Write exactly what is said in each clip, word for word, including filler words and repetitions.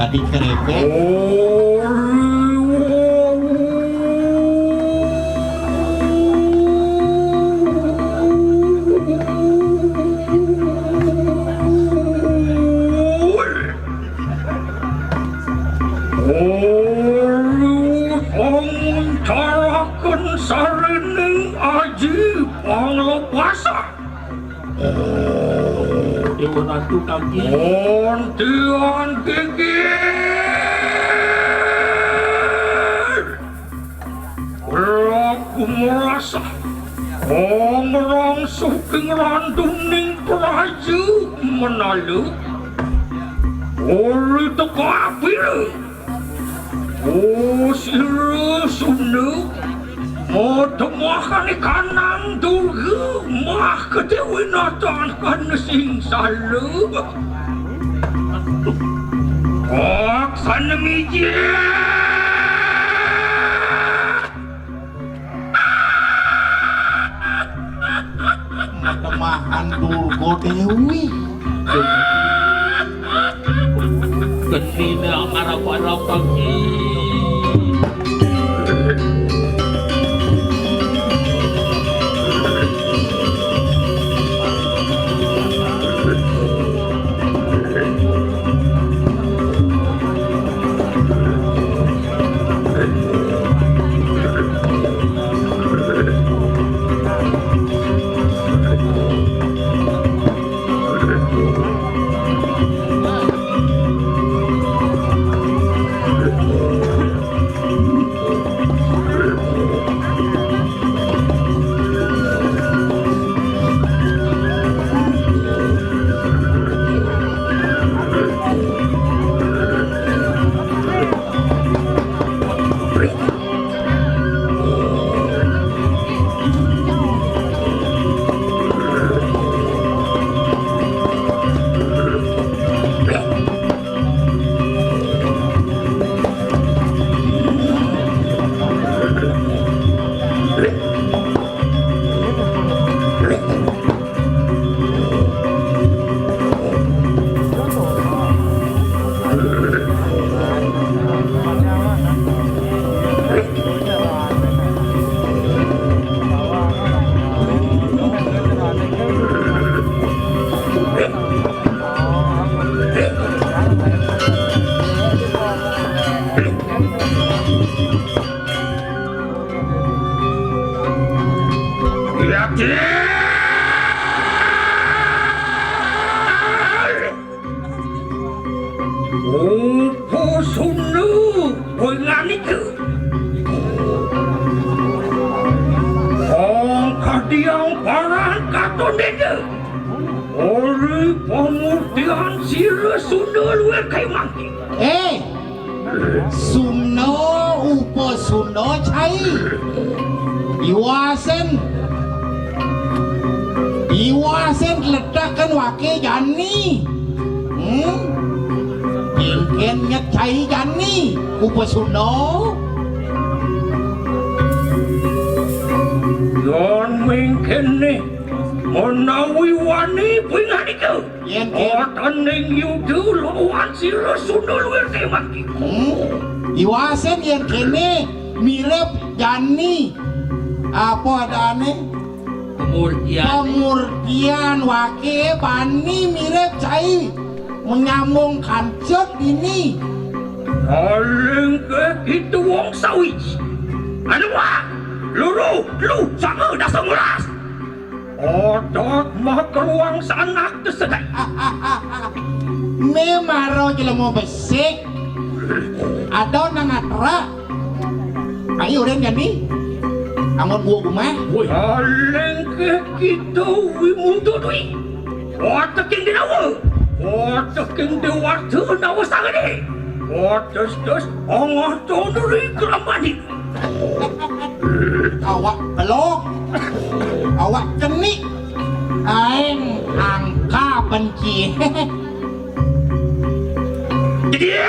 Adi kerepek. Panguntaraken sarining aji panglebasa. Dewa Ratu kaki. Pontian geger. Laku merasa pangrang saking rantuning praja menala. Uli teka apira. Oh, sira Sunda, mademahane kanang durga, mah kedewinatan kana sing salu. Paksana mijil. Mademahan Durga Dewi. Genine arap-arap kaki. Upo sunu wenganika. Ong kadiang paran katon deda. Ori pamurtian sira Sunda luwih kaimangki. Eh, Sunda, upa Sunda, cai. Iwasen. Iwasen letaken wake jani. Hmm? Kengken nyet cai jani, upa Sunda. Yon mengkene menawi wani pinganika. Yen kene. Wataning yuda lawan sira Sunda luwih tembaki. Hmm. Iwasen yen kene mirip jani. Apa adane? Pamurtian. Pamurtian wake bani mirip cai. Menyambung kancut dini. Alingke kita wong sawiji. Anu wah, luru, lu, sanga, dasa ngulas. Otak makaruang sanak tesedai. Me maro jelema besik. Ada nang atra. Ayo, Ren, jani. Amun gua gumah. Woi. Alingke kita wimuntut wi. Wateking dinawa. Wateking dewata nawa sangene. Wates-tes angah tonduri kelamani. Awak belok. Awak cenik. Aing angka benci. Jadi.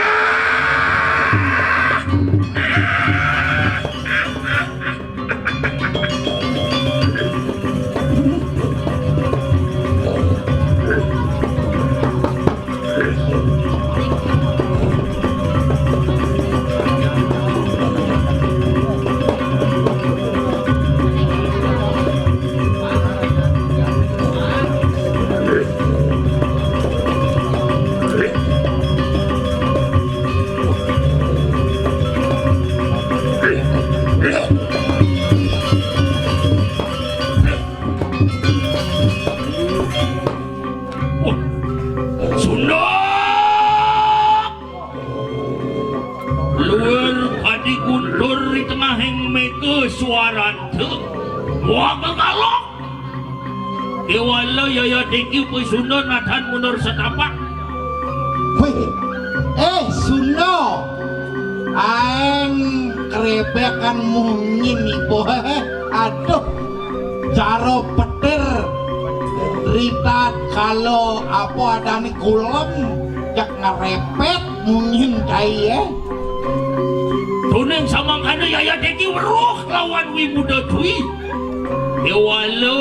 Niki Pusuna nadan mundur setapak. Wih, eh, Suna. Aeng krebekan mungin ibu. Aduh, cara petir. Rita kalau apa adane kulem, jak ngerepet mungin kae ya. Tuning samangkana Yaya Deki weruh lawan Wi Muda Dwi. Ewala,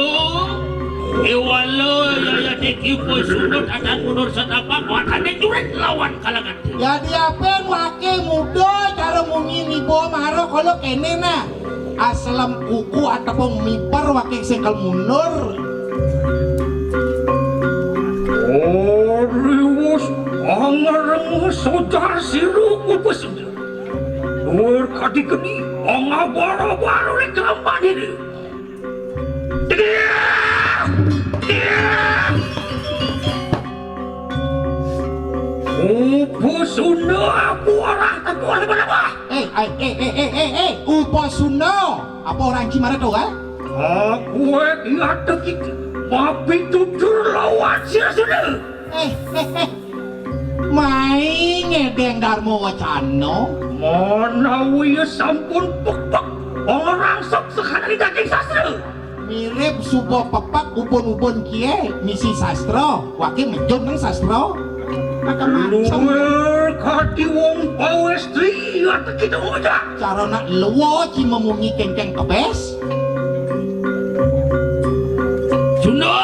ewala, Yaya Deki Pusuna nadan mundur setapak, watane jurit lawan kalangan. Ya diapen wake muda cara mungin ibu mara kala kene nah. Aslem kuku atepung miper wake sengkel mundur. Riwus angereng sojar siru kupus. Nur kadi geni angabara-bara ring kelempan ini. Upu Sunda aku ora teko lebar-lebar. Eh, eh, eh, eh, eh, eh, eh, Upa Sunda. Apa orang Cimara to, eh? Aku iki adek iki. Papi tutur lawan sira Sunda. Eh, eh, eh. Mai ngedeng Dharma Wacana. Manawi sampun pekpek, ora rangsek sekali daging sastra. Mirip suba pepek ubun-ubun kie misi sastra, wake mejun nang sastra. Macam-macam. Luwih kadi wong pawestri, ati kita ngocak. Cara nak lewo ci memungi kengkeng kebes. Sunda!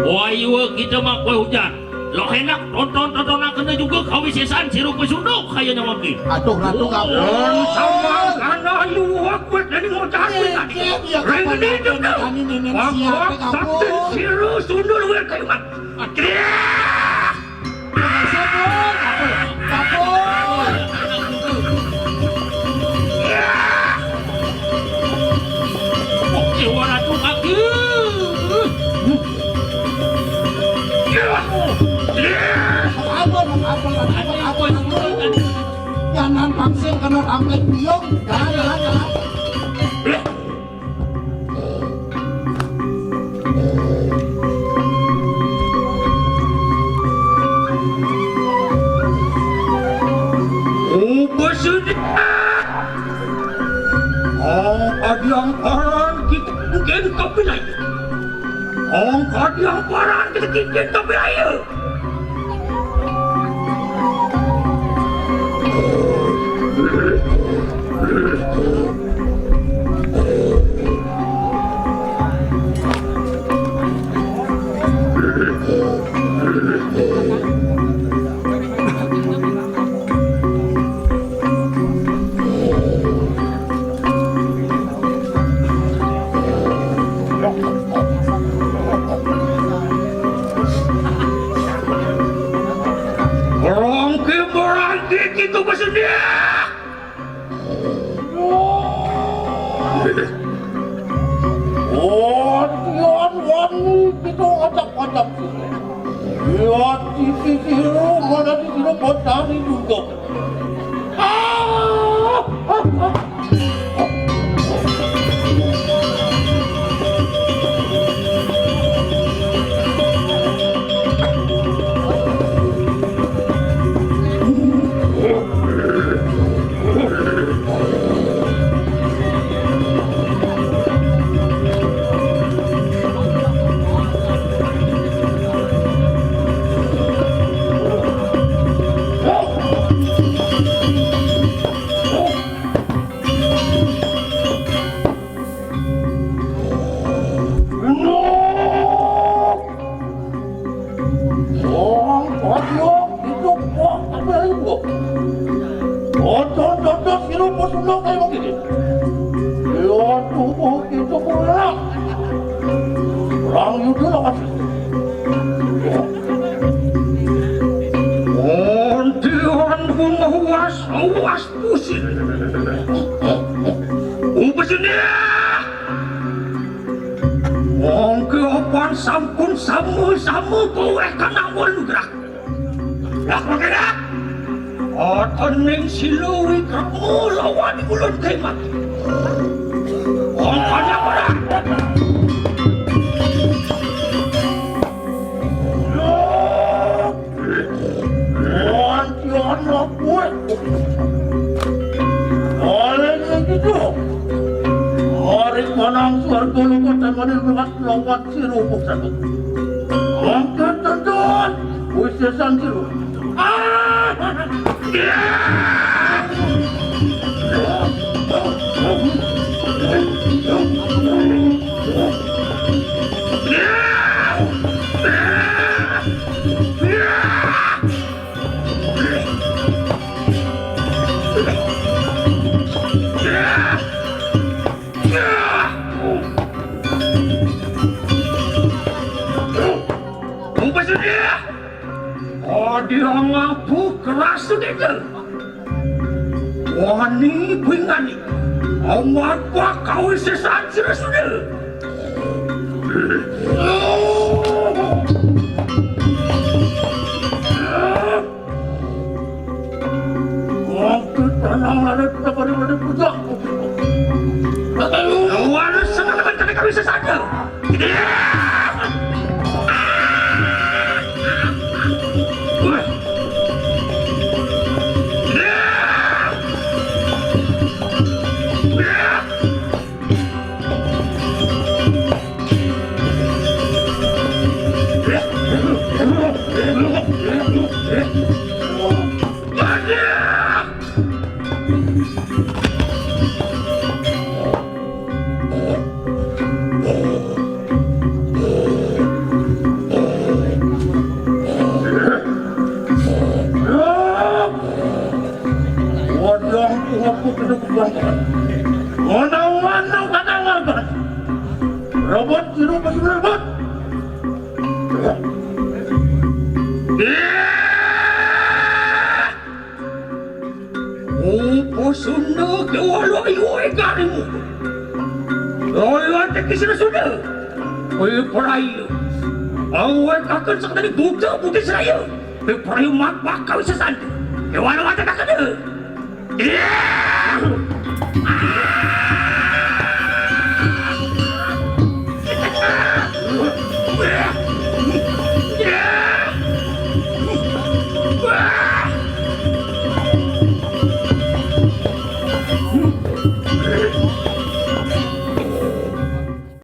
Wayuwa kita makwe hujan. Loh enak, tonton-tontonan kena juga kawisesan si rupa sunduk kaya nyawaki. Aduh, Ratu Kabul. Ong samang kana ayu wakwet nani ngocak. Iya, iya, iya, Rene kapan juga. Kami nenek siap, Wakwat Kabul. Sakti siru sundul wer kayumat. Iya. Iya, siap, Bul. Kabul. Kabul. Iya. Oke, waratu kaki. Ampun, ampun, ampun, ampun, ampun. Jangan paksa kena rampet biung. Jangan, jangan, jangan. Upa sudah. Ong adiang paran kita mungkin kapilai. Ong adiang paran kita mungkin kapilai. Rongke merangke kita bersedia. Wadian wani kita acak-acak. Lihat di sisi lu, mana di sini botani juga. Orang kaya itu kok ada ibu. Otot-otot sirup sunung kayak begini. Ya tubuh itu kurang. Orang itu lah. Montian pun was, was pusing. Upasnya. Mongke opan sampun sama-sama kowe kanang nugrah. Lah mangke dah. Otoning silu wikrama lawan ulun kemat. Mongkone ora. Rupok sabot. Mangkin tentun, wisesan jero. Ah! Umpasudya! Adi angapu kerasudya. Wani pingani. Amat pakawisesan sira sudya. Waktu tanang larat pada pada pudak. Lawan sangat pada kami sesada. Wadang aku kena kebuangan. Mana-mana kata warga. Robot, robot, robot. Upo sunda ke walo iwo ekarimu. Loyo ate kisira sunda. Oyo perayu. Awe kaken sakdani buta putih seraya. Oyo perayu mak bakal sesandu. Ke walo ate kaken. Iya.